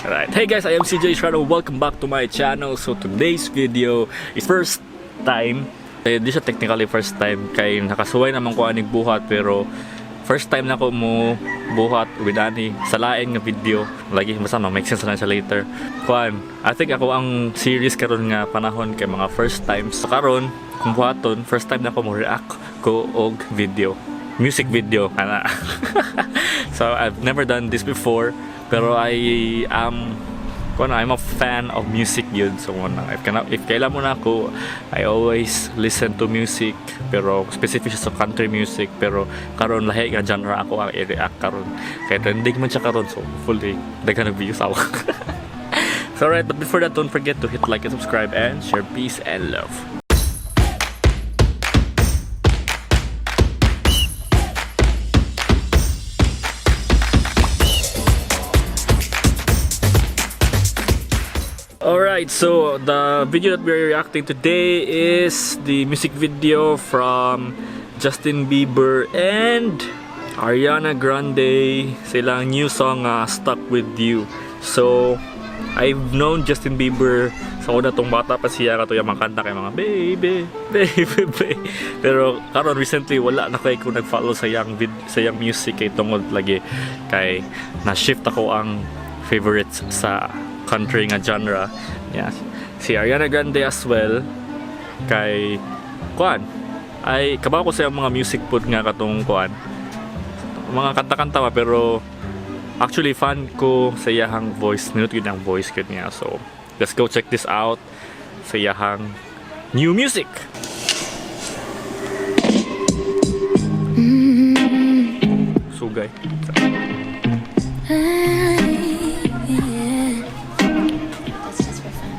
Alright. Hey guys, I am CJ Shrano. Welcome back to my channel. So today's video is first time. Eh, di siya technically first time kay nakasuway naman ko aning buhat, pero first time na ko mo buhat with ani sa lain nga video. Lagi basta ma-make sense na siya later. Kuan, I think ako ang series karon nga panahon kay mga first times. So karon kung buhaton, first time na ko mo react ko og video. Music video ana. So I've never done this before, pero I am kuan, I'm a fan of music yun. So ano, if kailan mo na ako, I always listen to music, pero specific siya sa country music, pero karon lahi nga genre ako ang i-react karon. Kay trending man siya karon, so hopefully daghan og views ako. So alright, but before that, don't forget to hit like and subscribe and share. Peace and love. Alright, so the video that we're reacting today is the music video from Justin Bieber and Ariana Grande, silang new song, "Stuck With You." So, I've known Justin Bieber sa una tong bata pa siya, kato yung mga kanta kay mga "Baby, Baby, Baby." Pero karon recently wala na kay ko nag-follow sa iyang music kay tungod lagi kay na-shift ako ang favorites sa country nga genre. Yeah. Si Ariana Grande as well kay kuan ay kabaw ko sa iyang mga music pud nga katong kuan mga kanta-kanta ba, pero actually fan ko sa iyahang voice, nindot gyud ang voice gyud niya. So let's go check this out sa iyahang new music. Sugay. Yeah. That's just for fun.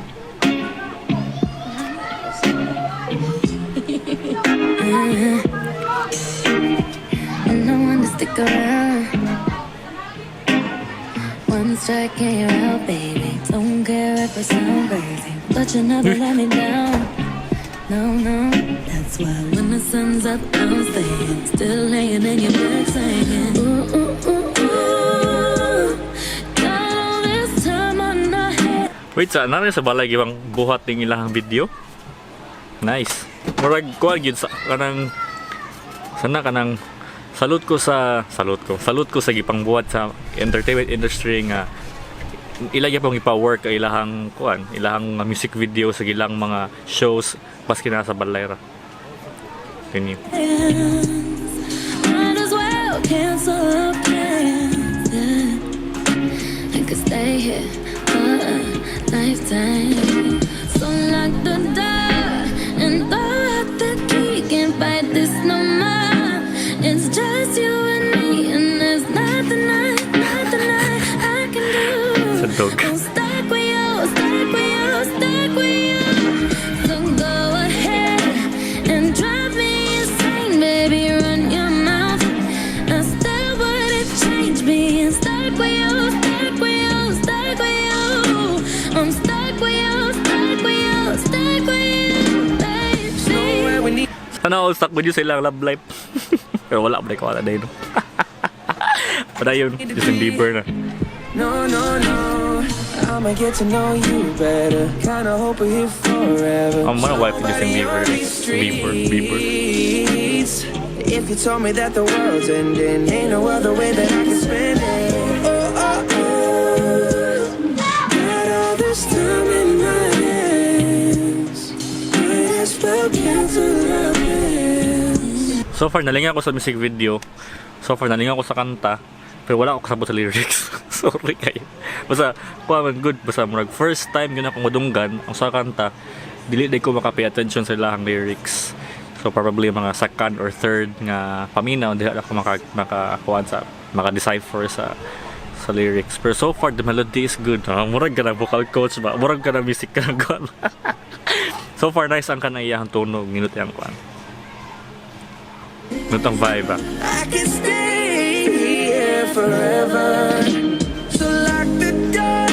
I'm no one to stick around. One strike and you're out, baby. Don't care if I sound crazy, but you never let me down. No. That's why when the sun's up, I'm staying. Still laying in your bed singing. Ooh, ooh, ooh, ooh. Got all this time on our hands. Wait, sa naa sa balay gibang buhat ning ilahang video? Nice. Murag kuan gyud sa kanang sana kanang salute ko sa salute ko sa gipangbuhat sa entertainment industry nga ila gyapon ipa-work ang ilahang kuan, ilahang mga music video sa ilang mga shows baski nasa balay ra. Continue. Might as well cancel our plans. Yeah. I could stay here for a lifetime. So lock the door and throw out the key. Can't fight this no more. It's just you and me, and there's nothing I can do. Sa dog. I'm stuck with you, stuck with you, stuck with you. So go ahead and drive me insane, baby. Run your mouth. I still wouldn't change being stuck with you, stuck with you, stuck with you. I'm stuck with you, stuck with you, stuck with you, baby. We need Sana all stuck with you sa ilang love life. Pero wala pa ko wala dahil. Padayon, Justin Bieber na. No. I'ma get to know you better. Kinda hope we're here forever. Ang mga wife ni Justin Bieber. Bieber, Bieber. Streets. If you told me that the world's ending, ain't no other way that I can spend it. Oh. Got all this time in my hands. Might as well cancel our plans. So far, nalingaw ko sa music video. So far, nalingaw ko sa kanta. Pero wala ako kasabot sa lyrics. Sorry kayo. Basta, kuha man good. Basta, murag first time yun akong madunggan ang sa kanta, dili day ko maka-pay attention sa ilahang lyrics. So probably mga second or third nga paminaw, di ako makakuan sa maka-decipher sa lyrics. Pero so far the melody is good. Ah, murag ka na vocal coach ba? Murag ka na music ka na kuan. So far nice ang kanang iyang tunog, nindot iyang kuan. Nindot ang vibe ah. I can stay here forever. So lock the door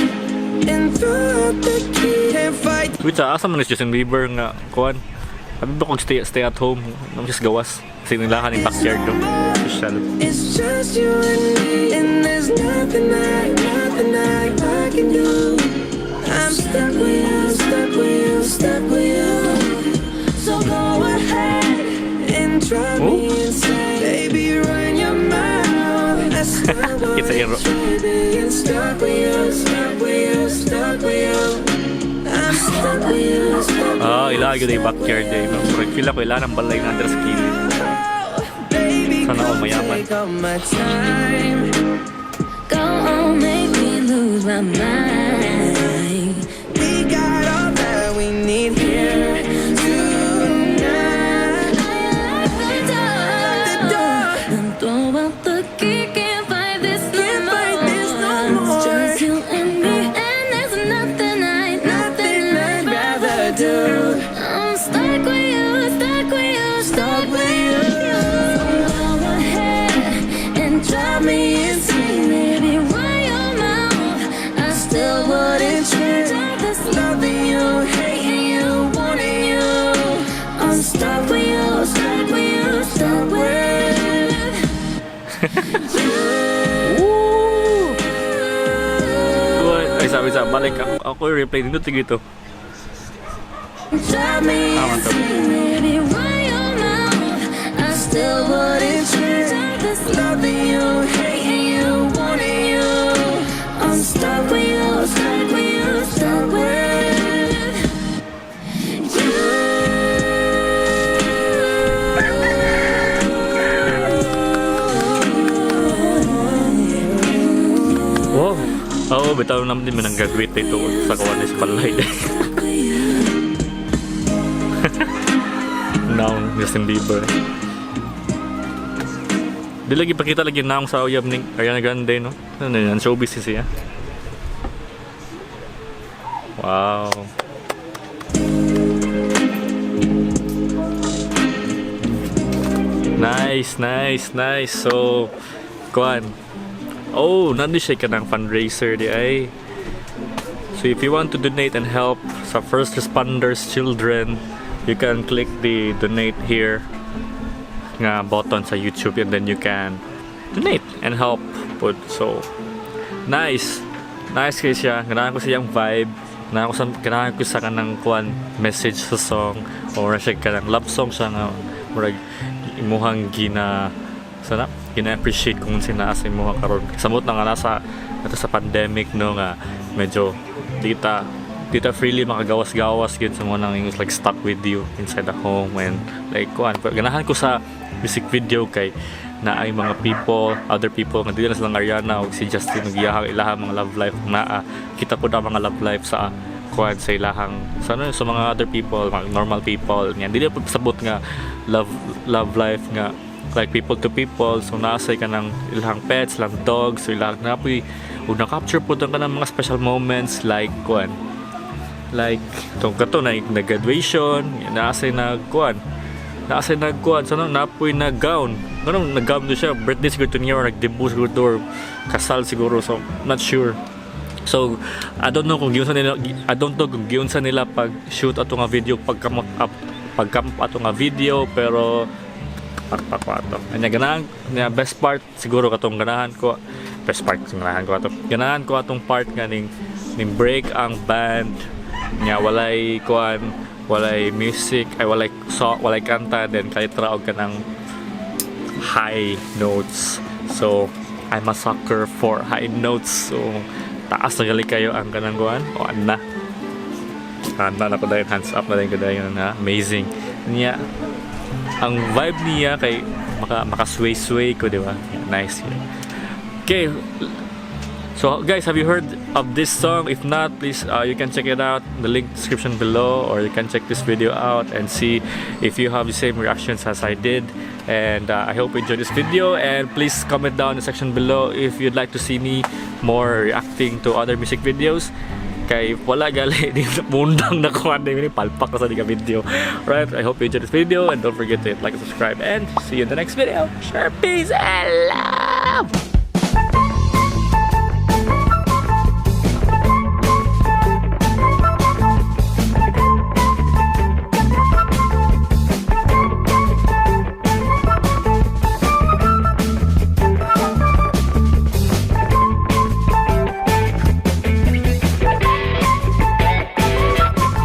and throw out the key and fight. Wait, sa asa man ni Justin Bieber nga kuan? Sabi ba kung stay at home, nang just gawas. Kasi nilahan yung backyard do. Social. It's just you and me, and there's nothing I, nothing nothing I can do. I'm stuck with you, stuck with you, stuck with you. So go ahead and drive me insane. Baby, run your mouth. I still It's a hero. Wouldn't trade being stuck with you, stuck with you, stuck with you. I'm stuck with you, stuck with Ah, ila gyud ay backyard eh. Murag feel ako ila ng balay na sa kilid. Baby, Sana all come mayaman. Take all my time. Go on, make me lose my mind. We got all that we need here tonight. I lock the door, The door. and throw out the key. Can't fight this no Can't more. Fight this no It's more. just you and me, and there's nothing Nothing I'd I'd rather do. I'm stuck with you, stuck with you, stuck with you. So go ahead and drive me insane, baby. Run your mouth. I still wouldn't change. This Loving you, hating you, wanting you. I'm stuck with you, stuck with you, stuck with Woo! What? Ay, sabi sa balik ako, ako replay nindot ito. Drive me Tama to. Insane, baby. Run your mouth. I still wouldn't change. This Loving you, hating you, wanting you. I'm stuck with you, stuck with you, stuck with you. Wow. Oo, bitaw naman din man ang graduate dito sa kawan sa balay. Naong Justin Bieber. Di lagi pakita lagi naong sa uyab ni Ariana Grande, no? Ano yan? Showbiz siya. Wow. Nice, nice, nice. So, kuan. Oh, nandun siya kanang fundraiser di ay. So if you want to donate and help sa first responders children, you can click the donate here nga button sa YouTube and then you can donate and help pud. So nice. Nice kay siya. Ganahan ko siyang vibe. Ganahan ko sa kanang kuan message sa song or siya kanang love song siya nga murag imuhang gina sana gina-appreciate kung naa sa imuha karon. Samot na nga nasa ato sa pandemic, no, nga medyo di ta freely makagawas-gawas gyud sa mga nang was like stuck with you inside the home and like kuan. Pero ganahan ko sa music video kay na ay mga people, other people nga dili na silang Ariana o si Justin ug iyahang ilahang mga love life, naa kita po na mga love life sa kuan, sa ilahang sa ano, sa mga other people, mga normal people nga dili po sabot nga love love life nga like people to people. So nasa kanang ilang pets, ilang dogs, so ilang napoy ug na-capture po ang kanang mga special moments like kuan, like tong kato na nag-graduation, naasa nagkuan, naasa nagkuan so no, napoy na gown, ganun nag-gown do siya, birthday siguro to niya or nag-debut siguro to or kasal siguro, so not sure. So I don't know kung giunsa nila pag shoot ato nga video, pag come up, pag come ato nga video, pero pakpak ko ato. Anya ganahan niya, best part siguro katong ganahan ko, best part ganahan ko ato. Ganahan ko atong part nga ning break ang band niya, walay kuan, walay music, ay walay, so walay kanta, then kahit ra og kanang high notes. So I'm a sucker for high notes. So taas na gali kayo ang kanang kuan. O ana. Ana na ko dayon, hands up na din ko dayon ha. Amazing. Niya ang vibe niya kay maka maka-sway-sway ko, di ba? Yeah, nice. Okay. So guys, have you heard of this song? If not, please you can check it out in the link description below, or you can check this video out and see if you have the same reactions as I did. And I hope you enjoyed this video, and please comment down in the section below if you'd like to see me more reacting to other music videos. Kay wala gali di mundang na kuan ni palpak ko sa di ka video. Right, I hope you enjoyed this video and don't forget to hit like and subscribe and see you in the next video. Sure, peace and love.